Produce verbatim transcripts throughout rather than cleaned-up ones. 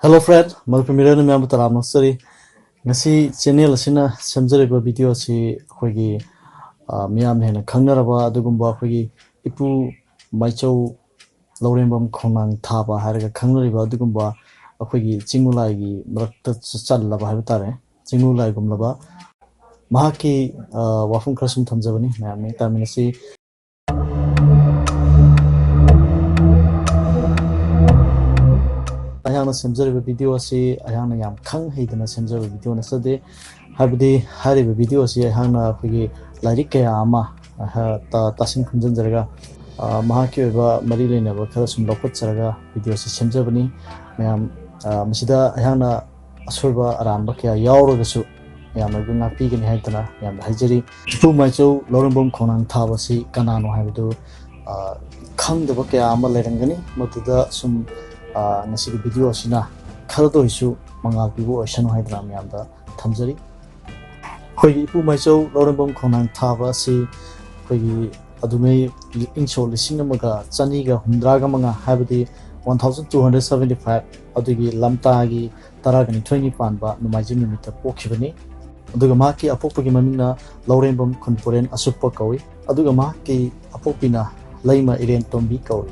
Hello friend, ꯃꯔꯨꯞ ꯃꯤꯔꯣꯏꯅ ꯃꯌꯥꯝꯕꯨ ꯇꯔꯥꯝꯅ ꯑꯣꯛꯆꯔꯤ꯫ ꯉꯁꯤ ꯆꯦꯅꯦꯜ ꯑꯁꯤꯅ ꯁꯦꯝꯖꯔꯤꯕ ꯚꯤꯗꯤꯑꯣ ꯑꯁꯤ ꯑꯩꯈꯣꯏꯒꯤ, ꯑ, ꯃꯤꯌꯥꯝꯅ ꯍꯦꯟꯅ ꯈꯪꯅꯔꯕ ꯑꯗꯨꯒꯨꯝꯕ ꯑꯩꯈꯣꯏꯒꯤ ꯏꯄꯨ ꯃꯥꯏꯆꯧ ꯂꯧꯔꯦꯝꯕꯝ ꯈꯣꯡꯅꯥꯡ ꯊꯥꯕ ꯍꯥꯏꯔꯒ ꯈꯪꯅꯔꯤꯕ ꯑꯗꯨꯒꯨꯝꯕ ꯑꯩꯈꯣꯏꯒꯤ ꯆꯤꯡꯉꯨ ꯂꯥꯏꯒꯤ ꯃꯔꯛꯇ ꯆ-, ꯆꯜꯂꯕ ꯍꯥꯏꯕ ꯇꯥꯔꯦ, ꯆꯤꯡꯉꯨ ꯂꯥꯏꯒꯨꯝꯂꯕ ꯃꯍꯥꯛꯀꯤ, ꯑ, ꯋꯥꯐꯝ ꯈꯔ ꯁꯨꯝ ꯊꯝꯖꯕꯅꯤ, ꯃꯌꯥꯝ ꯃꯤꯠꯌꯦꯡ ꯇꯥꯃꯤꯟꯅꯁꯤ꯫ ꯑꯩꯍꯥꯛꯅ ꯁꯦꯝꯖꯔꯤꯕ ꯚꯤꯗꯤꯑꯣ ꯑꯁꯤ ꯑꯩꯍꯥꯛꯅ ꯌꯥꯝ ꯈꯪ ꯍꯩꯗꯅ ꯁꯦꯝꯖꯕ ꯚꯤꯗꯤꯑꯣ ꯅꯠꯆꯗꯦ꯫ ꯍꯥꯏꯕꯗꯤ ꯍꯥꯏꯔꯤꯕ ꯚꯤꯗꯤꯑꯣ ꯑꯁꯤ ꯑꯩꯍꯥꯛꯅ ꯑꯩꯈꯣꯏꯒꯤ ꯂꯥꯏꯔꯤꯛ ꯀꯌꯥ ꯑꯃ, ꯑ, ꯇꯥ-, ꯇꯥꯁꯤꯟ ꯈꯣꯝꯖꯤꯟꯖꯔꯒ, ꯑ, ꯃꯍꯥꯛꯀꯤ ꯑꯣꯏꯕ ꯃꯔꯤ ꯂꯩꯅꯕ ꯈꯔ ꯁꯨꯝ ꯂꯧꯈꯠꯆꯔꯒ ꯚꯤꯗꯤꯑꯣ ꯑꯁꯤ ꯁꯦꯝꯖꯕꯅꯤ꯫ ꯃꯌꯥꯝ, ꯑ, ꯃꯁꯤꯗ ꯑꯩꯍꯥꯛꯅ ꯑꯁꯣꯏꯕ ꯑꯔꯥꯟꯕ ꯀꯌꯥ ꯌꯥꯎꯔꯒꯁꯨ ꯃꯌꯥꯝꯅ ꯑꯩꯕꯨ ꯉꯥꯛꯄꯤꯒꯅꯤ ꯍꯥꯏꯗꯅ ꯃꯌꯥꯝꯗ ꯍꯥꯏꯖꯔꯤ꯫ ꯏꯄꯨ ꯃꯥꯏꯆꯧ ꯂꯧꯔꯦꯝꯕꯝ ꯈꯣꯡꯅꯥꯡ ꯊꯥꯕ ꯑꯁꯤ ꯀꯅꯥꯅꯣ ꯍꯥꯏꯕꯗꯨ, ꯑ, ꯈꯪꯗꯕ ꯀꯌꯥ ꯑꯃ ꯂꯩꯔꯝꯒꯅꯤ꯫ ꯃꯗꯨꯗ ꯁꯨꯝ, ꯑ, ꯉꯁꯤꯒꯤ ꯚꯤꯗꯤꯑꯣ ꯑꯁꯤꯅ ꯈꯔꯗ ꯑꯣꯏꯔꯁꯨ ꯃꯉꯥꯜ ꯄꯤꯕ ꯑꯣꯏꯁꯅꯨ ꯍꯥꯏꯗꯅ ꯃꯌꯥꯝꯗ ꯊꯝꯖꯔꯤ꯫ ꯑꯩꯈꯣꯏꯒꯤ ꯏꯄꯨ ꯃꯥꯏꯆꯧ ꯂꯧꯔꯦꯝꯕꯝ ꯈꯣꯡꯅꯥꯡ ꯊꯥꯕ ꯑꯁꯤ ꯑꯩꯈꯣꯏꯒꯤ ꯑꯗꯨꯉꯩ ꯏꯪ ꯁꯣꯛ ꯂꯤꯁꯤꯡ ꯑꯃꯒ ꯆꯅꯤꯒ ꯍꯨꯝꯗ꯭ꯔꯥꯒ ꯃꯉꯥ, ꯍꯥꯏꯕꯗꯤ one thousand two hundred seventy five, ꯑꯗꯨꯒꯤ ꯂꯝꯇꯥꯒꯤ ꯇꯔꯥꯒ ꯅꯤꯊꯣꯏꯅꯤ ꯄꯥꯟꯕ ꯅꯣꯡꯃꯥꯏꯖꯤꯡ ꯅꯨꯃꯤꯠꯇ ꯄꯣꯛꯈꯤꯕꯅꯤ꯫ ꯑꯗꯨꯒ ꯃꯍꯥꯛꯀꯤ ꯑꯄꯣꯛꯄꯒꯤ ꯃꯃꯤꯡꯅ ꯂꯧꯔꯦꯝꯕꯝ ꯈꯨꯟꯄꯨꯔꯦꯟ ꯑꯁꯨꯞꯄ ꯀꯧꯏ꯫ ꯑꯗꯨꯒ ꯃꯍꯥꯛꯀꯤ ꯑꯄꯣꯛꯄꯤꯅ ꯂꯩꯃ ꯏꯔꯦꯟ ꯇꯣꯝꯕꯤ ꯀꯧꯏ꯫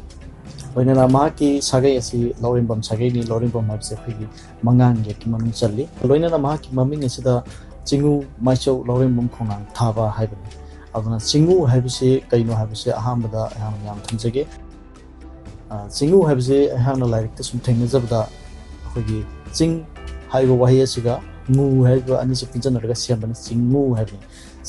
ꯂꯣꯏꯅꯅ ꯃꯍꯥꯛꯀꯤ ꯁꯥꯒꯩ ꯑꯁꯤ ꯂꯧꯔꯦꯝꯕꯝ ꯁꯥꯒꯩꯅꯤ꯫ ꯂꯧꯔꯦꯝꯕꯝ ꯍꯥꯏꯕꯁꯦ ꯑꯩꯈꯣꯏꯒꯤ ꯃꯉꯥꯡ ꯌꯦꯛꯀꯤ ꯃꯅꯨꯡ ꯆꯜꯂꯤ꯫ ꯂꯣꯏꯅꯅ ꯃꯍꯥꯛꯀꯤ ꯃꯃꯤꯡ ꯑꯁꯤꯗ ꯆꯤꯡꯉꯨ ꯃꯥꯏꯆꯧ ꯂꯧꯔꯦꯝꯕꯝ ꯈꯣꯡꯅꯥꯡ ꯊꯥꯕ ꯍꯥꯏꯕꯅꯤ꯫ ꯑꯗꯨꯅ ꯆꯤꯡꯉꯨ ꯍꯥꯏꯕꯁꯤ ꯀꯩꯅꯣ ꯍꯥꯏꯕꯁꯤ ꯑꯍꯥꯟꯕꯗ ꯑꯩꯍꯥꯛꯅ ꯌꯥꯝ ꯊꯝꯖꯒꯦ꯫ ꯑ, ꯆꯤꯡꯉꯨ ꯍꯥꯏꯕꯁꯤ ꯑꯩꯍꯥꯛꯅ ꯂꯥꯏꯔꯤꯛꯇ ꯁꯨꯝ ꯊꯦꯡꯅꯖꯕꯗ ꯑꯩꯈꯣꯏꯒꯤ ꯆꯤꯡ ꯍꯥꯏꯕ ꯋꯥꯍꯩ ꯑꯁꯤꯒ ꯉꯨ ꯍꯥꯏꯕ ꯑꯅꯤꯁꯤ ꯄꯨꯟꯁꯤꯟꯅꯔꯒ ꯁꯦꯝꯕꯅꯤ, ꯆꯤꯡꯉꯨ ꯍꯥꯏꯕꯅꯤ꯫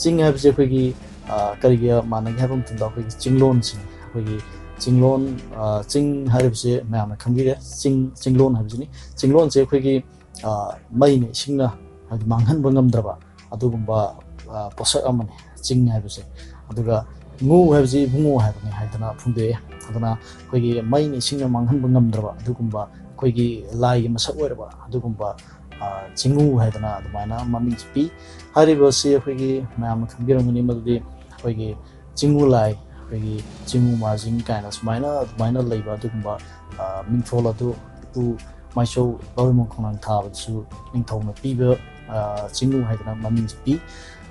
ꯆꯤꯡ ꯍꯥꯏꯕꯁꯤ ꯑꯩꯈꯣꯏꯒꯤ, ꯑ, ꯀꯔꯤꯒ ꯃꯥꯟꯅꯒꯦ ꯍꯥꯏꯕ ꯃꯇꯝꯗ ꯑꯩꯈꯣꯏꯒꯤ ꯆꯤꯡꯂꯣꯟꯁꯤꯡ, ꯑꯩꯈꯣꯏꯒꯤ ꯆꯤꯡꯂꯣꯟ, ꯑ, ꯆꯤꯡ ꯍꯥꯏꯔꯤꯕꯁꯤ ꯃꯌꯥꯝꯅ ꯈꯪꯕꯤꯔꯦ, ꯆꯤꯡ, ꯆꯤꯡꯂꯣꯟ ꯍꯥꯏꯕꯁꯤꯅꯤ꯫ ꯆꯤꯡꯂꯣꯟꯁꯦ ꯑꯩꯈꯣꯏꯒꯤ, ꯑ, ꯃꯩꯅ ꯏꯁꯤꯡꯅ ꯍꯥꯏꯗꯤ ꯃꯥꯡꯍꯟꯕ ꯉꯝꯗ꯭ꯔꯕ ꯑꯗꯨꯒꯨꯝꯕ, ꯑ, ꯄꯣꯠꯁꯛ ꯑꯃꯅꯤ ꯆꯤꯡ ꯍꯥꯏꯕꯁꯦ꯫ ꯑꯗꯨꯒ ꯉꯨ ꯍꯥꯏꯕꯁꯤ ꯏꯕꯨꯡꯉꯣ ꯍꯥꯏꯕꯅꯤ ꯍꯥꯏꯗꯅ ꯐꯣꯡꯗꯣꯛꯑꯦ꯫ ꯑꯗꯨꯅ ꯑꯩꯈꯣꯏꯒꯤ ꯃꯩꯅ ꯏꯁꯤꯡꯅ ꯃꯥꯡꯍꯟꯕ ꯉꯝꯗ꯭ꯔꯕ ꯑꯗꯨꯒꯨꯝꯕ ꯑꯩꯈꯣꯏꯒꯤ ꯂꯥꯏꯒꯤ ꯃꯁꯛ ꯑꯣꯏꯔꯕ ꯑꯗꯨꯒꯨꯝꯕ, ꯑ, ꯆꯤꯡꯉꯨ ꯍꯥꯏꯗꯅ ꯑꯗꯨꯃꯥꯏꯅ ꯃꯃꯤꯡꯁꯤ ꯄꯤ꯫ ꯍꯥꯏꯔꯤꯕꯁꯤ ꯑꯩꯈꯣꯏꯒꯤ ꯃꯌꯥꯝꯅ ꯈꯪꯕꯤꯔꯝꯒꯅꯤ ꯃꯗꯨꯗꯤ ꯑꯩꯈꯣꯏꯒꯤ ꯆꯤꯡꯉꯨ ꯂꯥꯏ, ꯑꯩꯈꯣꯏꯒꯤ ꯆꯤꯡꯉꯨ ꯃꯥꯔꯖꯤꯡ ꯀꯥꯏꯅ ꯁꯨꯃꯥꯏꯅ ꯑꯗꯨꯃꯥꯏꯅ ꯂꯩꯕ ꯑꯗꯨꯒꯨꯝꯕ, ꯑ, ꯃꯤꯡꯊꯣꯜ ꯑꯗꯨ ꯏꯄꯨ ꯃꯥꯏꯆꯧ ꯂꯧꯔꯦꯝꯕꯝ ꯈꯣꯡꯅꯥꯡ ꯊꯥꯕꯗꯁꯨ ꯅꯤꯡꯊꯧꯅ ꯄꯤꯕ, ꯑ, ꯆꯤꯡꯅꯨ ꯍꯥꯏꯗꯅ ꯃꯃꯤꯡꯁꯦ ꯄꯤ꯫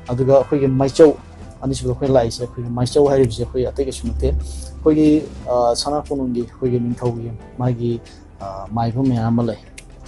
ꯑꯗꯨꯒ ꯑꯩꯈꯣꯏꯒꯤ ꯃꯥꯏꯆꯧ, ꯑꯅꯤꯁꯨꯕꯗ ꯑꯩꯈꯣꯏ ꯂꯥꯛꯏꯁꯦ, ꯑꯩꯈꯣꯏꯒꯤ ꯃꯥꯏꯆꯧ ꯍꯥꯏꯔꯤꯕꯁꯦ ꯑꯩꯈꯣꯏ ꯑꯇꯩ ꯀꯩꯁꯨ ꯅꯠꯇꯦ, ꯑꯩꯈꯣꯏꯒꯤ, ꯑ, ꯁꯅꯥ ꯀꯣꯅꯨꯡꯒꯤ ꯑꯩꯈꯣꯏꯒꯤ ꯅꯤꯡꯊꯧꯒꯤ ꯃꯥꯒꯤ, ꯑ, ꯃꯥꯏꯕ ꯃꯌꯥꯝ ꯑꯃ ꯂꯩ꯫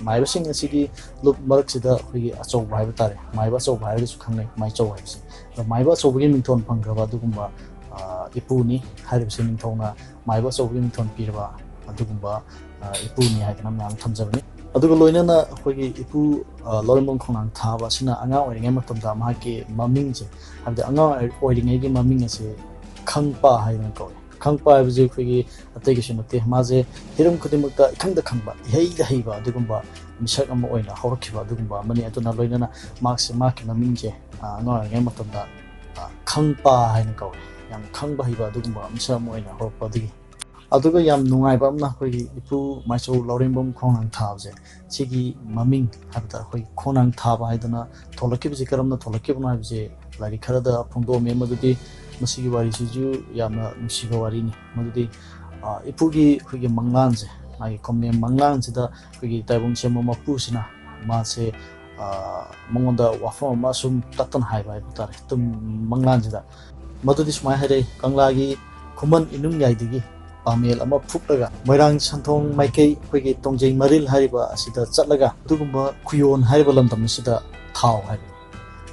ꯃꯥꯏꯕꯁꯤꯡ ꯑꯁꯤꯒꯤ ꯂꯨꯞ ꯃꯔꯛꯁꯤꯗ ꯑꯩꯈꯣꯏꯒꯤ ꯑꯆꯧꯕ ꯍꯥꯏꯕ ꯇꯥꯔꯦ, ꯃꯥꯏꯕ ꯑꯆꯧꯕ ꯍꯥꯏꯔꯒꯁꯨ ꯈꯪꯅꯩ ꯃꯥꯏꯆꯧ ꯍꯥꯏꯕꯁꯦ꯫ ꯑꯗꯣ ꯃꯥꯏꯕ ꯑꯆꯧꯕꯒꯤ ꯃꯤꯡꯊꯣꯟ ꯐꯪꯈ꯭ꯔꯕ ꯑꯗꯨꯒꯨꯝꯕ, ꯑ, ꯏꯄꯨꯅꯤ ꯍꯥꯏꯔꯤꯕꯁꯦ, ꯅꯤꯡꯊꯧꯅ ꯃꯥꯏꯕ ꯑꯆꯧꯕꯒꯤ ꯃꯤꯡꯊꯣꯟ ꯄꯤꯔꯕ ꯑꯗꯨꯒꯨꯝꯕ, ꯑ, ꯏꯄꯨꯅꯤ ꯍꯥꯏꯗꯅ ꯃꯌꯥꯝ ꯊꯝꯖꯕꯅꯤ꯫ ꯑꯗꯨꯒ ꯂꯣꯏꯅꯅ ꯑꯩꯈꯣꯏꯒꯤ ꯏꯄꯨ, ꯑ, ꯂꯧꯔꯦꯝꯕꯝ ꯈꯣꯡꯅꯥꯡ ꯊꯥꯕ ꯑꯁꯤꯅ ꯑꯉꯥꯡ ꯑꯣꯏꯔꯤꯉꯩ ꯃꯇꯝꯗ ꯃꯍꯥꯛꯀꯤ ꯃꯃꯤꯡꯁꯦ, ꯍꯥꯏꯕꯗꯤ ꯑꯉꯥꯡ ꯑꯣꯏꯔꯤꯉꯩꯒꯤ ꯃꯃꯤꯡ ꯑꯁꯦ ꯈꯪꯄꯥ ꯍꯥꯏꯗꯅ ꯀꯧꯏ꯫ ꯈꯪꯄꯥ ꯍꯥꯏꯕꯁꯦ ꯑꯩꯈꯣꯏꯒꯤ ꯑꯇꯩꯒꯤꯁꯨ ꯅꯠꯇꯦ, ꯃꯥꯁꯦ ꯍꯤꯔꯝ ꯈꯨꯗꯤꯡꯃꯛꯇ ꯏꯈꯪꯗ ꯈꯪꯕ, ꯏꯍꯩꯗ ꯍꯩꯕ ꯑꯗꯨꯒꯨꯝꯕ ꯃꯤꯁꯛ ꯑꯃ ꯑꯣꯏꯅ ꯍꯧꯔꯛꯈꯤꯕ ꯑꯗꯨꯒꯨꯝꯕ ꯑꯃꯅꯤ꯫ ꯑꯗꯨꯅ ꯂꯣꯏꯅꯅ ꯃꯍꯥꯛꯁꯦ, ꯃꯍꯥꯛꯀꯤ ꯃꯃꯤꯡꯁꯦ, ꯑ, ꯑꯉꯥꯡ ꯑꯣꯏꯔꯤꯉꯩ ꯃꯇꯝꯗ, ꯑ, ꯈꯪꯄꯥ ꯍꯥꯏꯅ ꯀꯧꯏ꯫ ꯌꯥꯝ ꯈꯪꯕ ꯍꯩꯕ ꯑꯗꯨꯒꯨꯝꯕ ꯃꯤꯁꯛ ꯑꯃ ꯑꯣꯏꯅ ꯍꯧꯔꯛꯄ ꯑꯗꯨꯒꯤ꯫ ꯑꯗꯨꯒ ꯌꯥꯝ ꯅꯨꯡꯉꯥꯏꯕ ꯑꯃꯅ, ꯑꯩꯈꯣꯏꯒꯤ ꯏꯄꯨ ꯃꯥꯏꯆꯧ ꯂꯧꯔꯦꯝꯕꯝ ꯈꯣꯡꯅꯥꯡ ꯊꯥꯕꯁꯦ, ꯁꯤꯒꯤ ꯃꯃꯤꯡ ꯍꯥꯏꯕꯗ ꯑꯩꯈꯣꯏ ꯈꯣꯡꯅꯥꯡ ꯊꯥꯕ ꯍꯥꯏꯗꯅ ꯊꯣꯛꯂꯛꯈꯤꯕꯁꯦ ꯀꯔꯝꯅ ꯊꯣꯛꯂꯛꯈꯤꯕꯅꯣ ꯍꯥꯏꯕꯁꯦ ꯂꯥꯏꯔꯤꯛ ꯈꯔꯗ ꯐꯣꯡꯗꯣꯛꯑꯝꯃꯤ꯫ ꯃꯗꯨꯗꯤ ꯃꯁꯤꯒꯤ ꯋꯥꯔꯤꯁꯤꯁꯨ ꯌꯥꯝꯅ ꯅꯨꯡꯁꯤꯕ ꯋꯥꯔꯤꯅꯤ꯫ ꯃꯗꯨꯗꯤ, ꯑ, ꯏꯄꯨꯒꯤ ꯑꯩꯈꯣꯏꯒꯤ ꯃꯪꯂꯥꯟꯁꯦ, ꯃꯥꯒꯤ ꯈꯨꯟꯅꯦꯝ ꯃꯪꯂꯥꯟꯁꯤꯗ ꯑꯩꯈꯣꯏꯒꯤ ꯇꯥꯏꯕꯪ ꯁꯦꯝꯕ ꯃꯄꯨꯁꯤꯅ ꯃꯥꯁꯦ, ꯑ, ꯃꯉꯣꯟꯗ ꯋꯥꯐꯝ ꯑꯃ ꯁꯨꯝ ꯇꯠꯇꯅ ꯍꯥꯏꯕ ꯍꯥꯏꯕ ꯇꯥꯔꯦ, ꯇꯨꯝ ꯃꯪꯂꯥꯟꯁꯤꯗ꯫ ꯃꯗꯨꯗꯤ ꯁꯨꯃꯥꯏꯅ ꯍꯥꯏꯔꯛꯏ: "ꯀꯪꯂꯥꯒꯤ ꯈꯨꯃꯟ ꯏꯅꯨꯡꯌꯥꯏꯗꯒꯤ ꯄꯥꯃꯦꯜ ꯑꯃ ꯐꯨꯛꯂꯒ ꯃꯣꯏꯔꯥꯡ ꯁꯟꯊꯣꯡ ꯃꯥꯏꯀꯩ ꯑꯩꯈꯣꯏꯒꯤ ꯇꯣꯡꯖꯩ ꯃꯔꯤꯜ ꯍꯥꯏꯔꯤꯕ ꯑꯁꯤꯗ ꯆꯠꯂꯒ ꯑꯗꯨꯒꯨꯝꯕ ꯈꯨꯌꯣꯟ ꯍꯥꯏꯔꯤꯕ ꯂꯝꯗꯝ ꯑꯁꯤꯗ ꯊꯥꯎ" ꯍꯥꯏꯕꯅꯤ꯫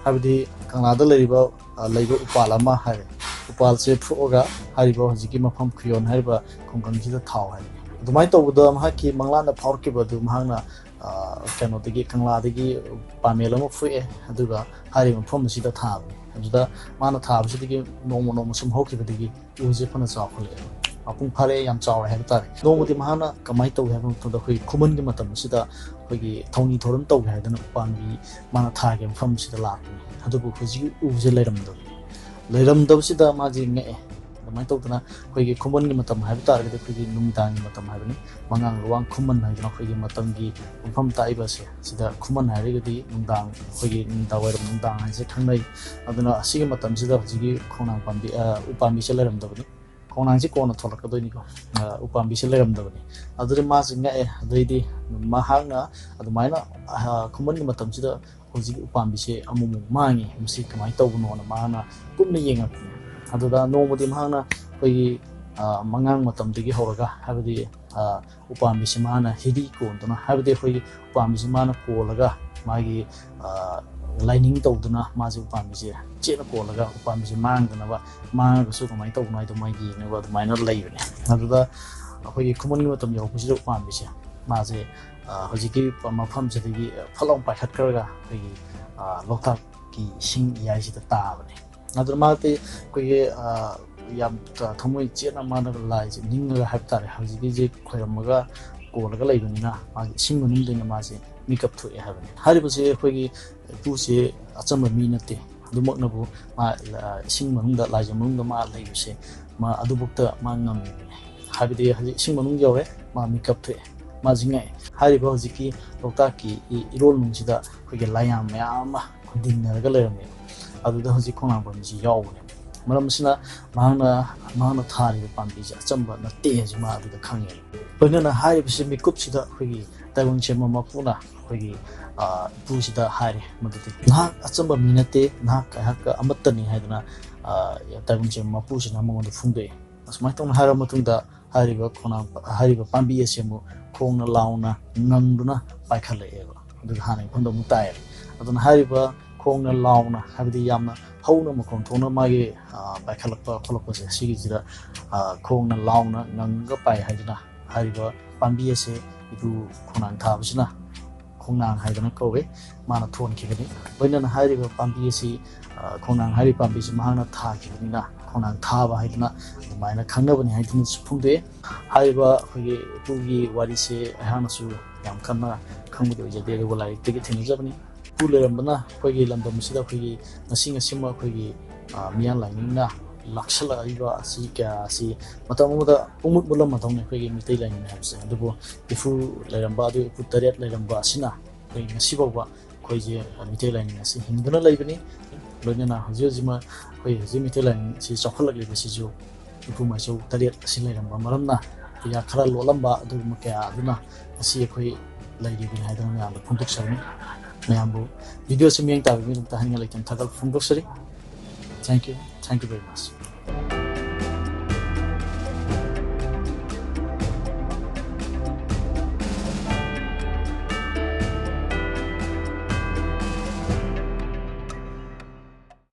ꯍꯥꯏꯕꯗꯤ ꯀꯪꯂꯥꯗ ꯂꯩꯔꯤꯕ, ꯑ, ꯂꯩꯕ ꯎꯄꯥꯜ ꯑꯃ ꯍꯥꯏꯔꯦ, ꯎꯄꯥꯜꯁꯦ ꯐꯨꯛꯑꯒ ꯍꯥꯏꯔꯤꯕ ꯍꯧꯖꯤꯛꯀꯤ ꯃꯐꯝ ꯈꯨꯌꯣꯟ ꯍꯥꯏꯔꯤꯕ ꯈꯨꯡꯒꯪꯁꯤꯗ ꯊꯥꯎ ꯍꯥꯏꯕꯅꯤ꯫ ꯑꯗꯨꯃꯥꯏꯅ ꯇꯧꯕꯗ ꯃꯍꯥꯛꯀꯤ ꯃꯪꯂꯥꯟꯗ ꯐꯥꯎꯔꯛꯈꯤꯕ ꯑꯗꯨ ꯃꯍꯥꯛꯅ, ꯑ, ꯀꯩꯅꯣꯗꯒꯤ, ꯀꯪꯂꯥꯗꯒꯤ ꯄꯥꯃꯦꯜ ꯑꯃ ꯐꯨꯛꯑꯦ, ꯑꯗꯨꯒ ꯍꯥꯏꯔꯤꯕ ꯃꯐꯝ ꯑꯁꯤꯗ ꯊꯥꯕꯅꯤ꯫ ꯑꯗꯨꯗ ꯃꯥꯅ ꯊꯥꯕꯁꯤꯗꯒꯤ ꯅꯣꯡꯃ ꯅꯣꯡꯃ ꯁꯨꯝ ꯍꯧꯈꯤꯕꯗꯒꯤ ꯎꯁꯦ ꯐꯅ ꯆꯥꯎꯈꯠꯂꯛꯑꯦ, ꯃꯄꯨꯡ ꯐꯥꯔꯛꯑꯦ, ꯌꯥꯝ ꯆꯥꯎꯔꯦ ꯍꯥꯏꯕ ꯇꯥꯔꯦ꯫ ꯅꯣꯡꯃꯗꯤ ꯃꯍꯥꯛꯅ ꯀꯃꯥꯏꯅ ꯇꯧꯏ ꯍꯥꯏꯕ ꯃꯇꯝꯗ, ꯑꯩꯈꯣꯏ ꯈꯨꯃꯟꯒꯤ ꯃꯇꯝ ꯑꯁꯤꯗ ꯑꯩꯈꯣꯏꯒꯤ ꯊꯧꯅꯤ ꯊꯧꯔꯝ ꯇꯧꯒꯦ ꯍꯥꯏꯗꯅ ꯎꯄꯥꯝꯕꯤ ꯃꯥꯅ ꯊꯥꯒꯦ ꯃꯐꯝ ꯑꯁꯤꯗ ꯂꯥꯛꯄꯅꯤ꯫ ꯑꯗꯨꯕꯨ ꯍꯧꯖꯤꯛꯀꯤ ꯎꯁꯦ ꯂꯩꯔꯝꯗꯕꯅꯤ꯫ ꯂꯩꯔꯝꯗꯕꯁꯤꯗ ꯃꯥꯁꯦ ꯉꯛꯑꯦ꯫ ꯑꯗꯨꯃꯥꯏꯅ ꯇꯧꯗꯅ ꯑꯩꯈꯣꯏꯒꯤ ꯈꯨꯃꯟꯒꯤ ꯃꯇꯝ ꯍꯥꯏꯕ ꯇꯥꯔꯒꯗꯤ ꯑꯩꯈꯣꯏꯒꯤ ꯅꯨꯃꯤꯗꯥꯡꯒꯤ ꯃꯇꯝ ꯍꯥꯏꯕꯅꯤ꯫ ꯃꯉꯥꯡ ꯂꯨꯋꯥꯡ ꯈꯨꯃꯟ ꯍꯥꯏꯗꯅ ꯑꯩꯈꯣꯏꯒꯤ ꯃꯇꯝꯒꯤ ꯄꯨꯡꯐꯝ ꯇꯥꯛꯏꯕ ꯑꯁꯦ, ꯁꯤꯗ ꯈꯨꯃꯟ ꯍꯥꯏꯔꯒꯗꯤ ꯅꯨꯡꯗꯥꯡ, ꯑꯩꯈꯣꯏꯒꯤ ꯅꯨꯃꯤꯗꯥꯡ ꯋꯥꯏꯔꯝ, ꯅꯨꯡꯗꯥꯡ ꯍꯥꯏꯁꯦ ꯈꯪꯅꯩ꯫ ꯑꯗꯨꯅ ꯑꯁꯤꯒꯤ ꯃꯇꯝꯁꯤꯗ ꯍꯧꯖꯤꯛꯀꯤ ꯈꯣꯡꯅꯥꯡ ꯄꯥꯝꯕꯤ, ꯑ, ꯎꯄꯥꯝꯕꯤꯁꯦ ꯂꯩꯔꯝꯗꯕꯅꯤ꯫ ꯈꯣꯡꯅꯥꯡꯁꯤ ꯀꯣꯟꯅ ꯊꯣꯛꯂꯛꯀꯗꯣꯏꯅꯤꯀꯣ꯫ ꯑ, ꯎꯄꯥꯝꯕꯤꯁꯦ ꯂꯩꯔꯝꯗꯕꯅꯤ꯫ ꯑꯗꯨꯗꯤ ꯃꯥꯁꯤ ꯉꯛꯑꯦ꯫ ꯑꯗꯩꯗꯤ ꯃꯍꯥꯛꯅ ꯑꯗꯨꯃꯥꯏꯅ, ꯑ, ꯈꯨꯃꯟꯒꯤ ꯃꯇꯝꯁꯤꯗ ꯍꯧꯖꯤꯛꯀꯤ ꯎꯄꯥꯝꯕꯤꯁꯦ ꯑꯃꯨꯛꯃꯨꯛ ꯃꯥꯡꯉꯤ, ꯃꯁꯤ ꯀꯃꯥꯏꯅ ꯇꯧꯕꯅꯣꯅ ꯃꯍꯥꯛꯅ ꯀꯨꯞꯅ ꯌꯦꯡꯉꯛꯄꯅꯤ꯫ ꯑꯗꯨꯗ ꯅꯣꯡꯃꯗꯤ ꯃꯍꯥꯛꯅ ꯑꯩꯈꯣꯏꯒꯤ, ꯑ, ꯑꯉꯥꯡ ꯃꯇꯝꯗꯒꯤ ꯍꯧꯔꯒ, ꯍꯥꯏꯕꯗꯤ, ꯑ, ꯎꯄꯥꯝꯕꯤꯁꯤ ꯃꯥꯅ ꯍꯤꯔꯤ ꯀꯣꯟꯗꯨꯅ, ꯍꯥꯏꯕꯗꯤ ꯑꯩꯈꯣꯏꯒꯤ ꯎꯄꯥꯝꯕꯤꯁꯤ ꯃꯥꯅ ꯀꯣꯜꯂꯒ ꯃꯥꯒꯤ, ꯑ, ꯂꯥꯏꯅꯤꯡ ꯇꯧꯗꯨꯅ ꯃꯥꯁꯦ ꯎꯄꯥꯝꯕꯤꯁꯦ ꯆꯦꯠꯅ ꯀꯣꯜꯂꯒ ꯎꯄꯥꯝꯕꯤꯁꯦ ꯃꯥꯡꯗꯅꯕ, ꯃꯥꯡꯉꯒꯁꯨ ꯀꯃꯥꯏꯅ ꯇꯧꯕꯅꯣ ꯍꯥꯏꯗꯣ ꯃꯥ ꯌꯦꯡꯅꯕ ꯑꯗꯨꯃꯥꯏꯅ ꯂꯩꯕꯅꯦ꯫ ꯑꯗꯨꯗ ꯑꯩꯈꯣꯏꯒꯤ ꯈꯨꯃꯟꯒꯤ ꯃꯇꯝ ꯌꯧꯔꯛꯄꯁꯤꯗ ꯎꯄꯥꯝꯕꯤꯁꯦ ꯃꯥꯁꯦ, ꯑ, ꯍꯧꯖꯤꯛꯀꯤ ꯃꯐꯝꯁꯤꯗꯒꯤ ꯐꯠ ꯂꯥꯎꯅ ꯄꯥꯏꯈꯠꯈ꯭ꯔꯒ ꯑꯩꯈꯣꯏꯒꯤ, ꯑ, ꯂꯣꯛꯇꯥꯛꯀꯤ ꯏꯁꯤꯡ ꯏꯌꯥꯏꯁꯤꯗ ꯇꯥꯕꯅꯦ꯫ ꯑꯗꯨꯅ ꯃꯥꯗꯤ ꯑꯩꯈꯣꯏꯒꯤ, ꯑ, ꯌꯥꯝ ꯊꯃꯣꯏ ꯆꯦꯠꯅ ꯃꯥꯅ ꯂꯥꯏꯁꯦ ꯅꯤꯡꯉꯒ ꯍꯥꯏꯕ ꯇꯥꯔꯦ, ꯍꯧꯖꯤꯛꯀꯤꯁꯦ ꯈꯣꯏꯔꯝꯃꯒ ꯀꯣꯜꯂꯒ ꯂꯩꯕꯅꯤꯅ ꯃꯥꯒꯤ ꯏꯁꯤꯡ ꯃꯅꯨꯡꯗꯩꯅ ꯃꯥꯁꯦ ꯃꯤꯀꯞ ꯊꯣꯛꯑꯦ ꯍꯥꯏꯕꯅꯤ꯫ ꯍꯥꯏꯔꯤꯕꯁꯦ ꯑꯩꯈꯣꯏꯒꯤ ꯏꯄꯨꯁꯦ ꯑꯆꯝꯕ ꯃꯤ ꯅꯠꯇꯦ꯫ ꯑꯗꯨꯃꯛꯅꯕꯨ ꯃꯥ, ꯑ, ꯏꯁꯤꯡ ꯃꯅꯨꯡꯗ, ꯂꯥꯏꯖ ꯃꯅꯨꯡꯗ ꯃꯥ ꯂꯩꯕꯁꯦ, ꯃꯥ ꯑꯗꯨꯕꯨꯛꯇ ꯃꯥ ꯉꯝꯃꯤꯕꯅꯤ꯫ ꯍꯥꯏꯕꯗꯤ ꯍꯧꯖꯤꯛ ꯏꯁꯤꯡ ꯃꯅꯨꯡ ꯌꯧꯔꯦ, ꯃꯥ ꯃꯤꯀꯞ ꯊꯣꯛꯑꯦ, ꯃꯥꯁꯤ ꯉꯛꯑꯦ꯫ ꯍꯥꯏꯔꯤꯕ ꯍꯧꯖꯤꯛꯀꯤ ꯂꯣꯛꯇꯥꯛꯀꯤ ꯏ-, ꯏꯔꯣꯜ ꯅꯨꯡꯁꯤꯗ ꯑꯩꯈꯣꯏꯒꯤ ꯂꯥꯏꯌꯥꯝ ꯃꯌꯥꯝ ꯑꯃ ꯈꯨꯟꯗꯤꯟꯅꯔꯒ ꯂꯩꯔꯝꯃꯦꯕ꯫ ꯑꯗꯨꯗ ꯍꯧꯖꯤꯛ ꯈꯣꯡꯅꯥꯡ ꯄꯥꯝꯕꯤꯁꯤ ꯌꯥꯎꯕꯅꯦꯕ꯫ ꯃꯔꯝ ꯑꯁꯤꯅ ꯃꯍꯥꯛꯅ, ꯃꯍꯥꯛꯅ ꯊꯥꯔꯤꯕ ꯄꯥꯝꯕꯤꯁꯦ ꯑꯆꯝꯕ ꯅꯠꯇꯦ ꯍꯥꯏꯁꯦ ꯃꯥ ꯑꯗꯨꯗ ꯈꯪꯉꯦꯕ꯫ ꯂꯣꯏꯅꯅ ꯍꯥꯏꯔꯤꯕꯁꯤ ꯃꯤꯀꯨꯞꯁꯤꯗ ꯑꯩꯈꯣꯏꯒꯤ ꯇꯥꯏꯕꯪ ꯁꯦꯝꯕ ꯃꯄꯨꯅ ꯑꯩꯈꯣꯏꯒꯤ, ꯑ, ꯏꯄꯨꯁꯤꯗ ꯍꯥꯏꯔꯦ ꯃꯗꯨꯗꯤ, "ꯅꯍꯥꯛ ꯑꯆꯝꯕ ꯃꯤ ꯅꯠꯇꯦ, ꯅꯍꯥꯛ ꯑꯩꯍꯥꯛꯀ ꯑꯃꯠꯇꯅꯤ" ꯍꯥꯏꯗꯅ, ꯑ, ꯇꯥꯏꯕꯪ ꯁꯦꯝꯕ ꯃꯄꯨꯁꯤꯅ ꯃꯉꯣꯟꯗ ꯐꯣꯡꯗꯣꯛꯑꯦ꯫ ꯑꯁꯨꯃꯥꯏꯅ ꯇꯧꯅ ꯍꯥꯏꯔꯕ ꯃꯇꯨꯡꯗ ꯍꯥꯏꯔꯤꯕ ꯈꯣꯡꯅꯥꯡ-, ꯍꯥꯏꯔꯤꯕ ꯄꯥꯝꯕꯤ ꯑꯁꯤ ꯑꯃꯨꯛ ꯈꯣꯡꯅ ꯂꯥꯎꯅ ꯉꯪꯗꯨꯅ ꯄꯥꯏꯈꯠꯂꯛꯑꯦꯕ꯫ ꯑꯗꯨꯒ ꯍꯥꯟꯅꯒꯤ ꯃꯐꯝꯗ ꯑꯃꯨꯛ ꯇꯥꯏꯌꯦꯕ꯫ ꯑꯗꯨꯅ ꯍꯥꯏꯔꯤꯕ ꯈꯣꯡꯅ ꯂꯥꯎꯅ, ꯍꯥꯏꯕꯗꯤ ꯌꯥꯝꯅ ꯍꯧꯅ ꯃꯈꯣꯟ ꯊꯣꯛꯅ ꯃꯥꯒꯤ, ꯑ, ꯄꯥꯏꯈꯠꯂꯛꯄ ꯈꯣꯠꯂꯛꯄꯁꯦ, ꯁꯤꯒꯤꯁꯤꯗ, ꯑ, ꯈꯣꯡꯅ ꯂꯥꯎꯅ ꯉꯪꯉꯒ ꯄꯥꯏ ꯍꯥꯏꯗꯨꯅ ꯍꯥꯏꯔꯤꯕ ꯄꯥꯝꯕꯤ ꯑꯁꯦ ꯏꯄꯨ ꯈꯣꯡꯅꯥꯡ ꯊꯥꯕꯁꯤꯅ ꯈꯣꯡꯅꯥꯡ ꯍꯥꯏꯗꯅ ꯀꯧꯋꯦ꯫ ꯃꯥꯅ ꯊꯣꯟꯈꯤꯕꯅꯤ꯫ ꯂꯣꯏꯅꯅ ꯍꯥꯏꯔꯤꯕ ꯄꯥꯝꯕꯤ ꯑꯁꯤ, ꯑ, ꯈꯣꯡꯅꯥꯡ ꯍꯥꯏꯔꯤꯕ ꯄꯥꯝꯕꯤꯁꯤ ꯃꯍꯥꯛꯅ ꯊꯥꯈꯤꯕꯅꯤꯅ ꯈꯣꯡꯅꯥꯡ ꯊꯥꯕ ꯍꯥꯏꯗꯅ ꯑꯗꯨꯃꯥꯏꯅ ꯈꯪꯅꯕꯅꯤ ꯍꯥꯏꯗꯨꯅꯁꯨ ꯐꯣꯡꯗꯣꯛꯑꯦ꯫ ꯍꯥꯏꯔꯤꯕ ꯑꯩꯈꯣꯏꯒꯤ ꯏꯄꯨꯒꯤ ꯋꯥꯔꯤꯁꯦ ꯑꯩꯍꯥꯛꯅꯁꯨ ꯌꯥꯝ ꯀꯟꯅ ꯈꯪꯕꯗꯤ ꯑꯣꯏꯖꯗꯦ, ꯑꯗꯨꯕꯨ ꯂꯥꯏꯔꯤꯛꯇꯒꯤ ꯊꯦꯡꯅꯖꯕꯅꯤ꯫ ꯏꯄꯨ ꯂꯩꯔꯝꯕꯅ ꯑꯩꯈꯣꯏꯒꯤ ꯂꯝꯗꯝ ꯑꯁꯤꯗ ꯑꯩꯈꯣꯏꯒꯤ ꯉꯁꯤ ꯉꯁꯤꯃꯛ ꯑꯩꯈꯣꯏꯒꯤ, ꯑ, ꯃꯤꯌꯥꯟ ꯂꯥꯏꯅꯤꯡꯅ ꯂꯥꯛꯁꯜꯂꯛꯏꯕ ꯑꯁꯤ ꯀꯌꯥ ꯑꯁꯤ ꯃꯇꯝ ꯑꯃꯗ ꯄꯨꯡꯃꯨꯠ ꯃꯨꯠꯂꯝꯃꯗꯧꯅꯤ ꯑꯩꯈꯣꯏꯒꯤ ꯃꯤꯇꯩ ꯂꯥꯏꯅꯤꯡ ꯍꯥꯏꯕꯁꯦ꯫ ꯑꯗꯨꯕꯨ ꯏꯄꯨ ꯂꯩꯔꯝꯕ, ꯑꯗꯨ ꯏꯄꯨ ꯇꯔꯦꯠ ꯂꯩꯔꯝꯕ ꯑꯁꯤꯅ ꯑꯩꯈꯣꯏ ꯉꯁꯤ ꯐꯥꯎꯕ ꯑꯩꯈꯣꯏꯁꯦ ꯃꯤꯇꯩ ꯂꯥꯏꯅꯤꯡ ꯑꯁꯤ ꯍꯤꯡꯗꯨꯅ ꯂꯩꯕꯅꯤ꯫ ꯂꯣꯏꯅꯅ ꯍꯧꯖꯤꯛ ꯍꯧꯖꯤꯛꯃꯛ ꯑꯩꯈꯣꯏ ꯍꯧꯖꯤꯛ ꯃꯤꯇꯩ ꯂꯥꯏꯅꯤꯡ ꯑꯁꯤ ꯆꯥꯎꯈꯠꯂꯛꯂꯤꯕꯁꯤꯁꯨ ꯏꯄꯨ ꯃꯥꯏꯆꯧ ꯇꯔꯦꯠ ꯑꯁꯤ ꯂꯩꯔꯝꯕ ꯃꯔꯝꯅ ꯀꯌꯥ ꯈꯔ ꯂꯣꯠꯂꯝꯕ ꯑꯗꯨꯒꯨꯝꯕ ꯀꯌꯥ ꯑꯗꯨꯅ ꯉꯁꯤ ꯑꯩꯈꯣꯏ ꯂꯩꯔꯤꯕꯅꯤ ꯍꯥꯏꯗꯅ ꯃꯌꯥꯝꯗ ꯐꯣꯡꯗꯣꯛꯆꯕꯅꯤ꯫ ꯃꯌꯥꯝꯕꯨ ꯚꯤꯗꯤꯑꯣ ꯑꯁꯤ ꯃꯤꯠꯌꯦꯡ ꯇꯥꯕꯤꯕꯒꯤꯗꯃꯛꯇ ꯍꯥꯏꯅꯤꯡꯉꯥꯏ ꯂꯩꯇꯅ ꯊꯥꯒꯠꯄ ꯐꯣꯡꯗꯣꯛꯆꯔꯤ꯫ Thank you, thank you very much꯫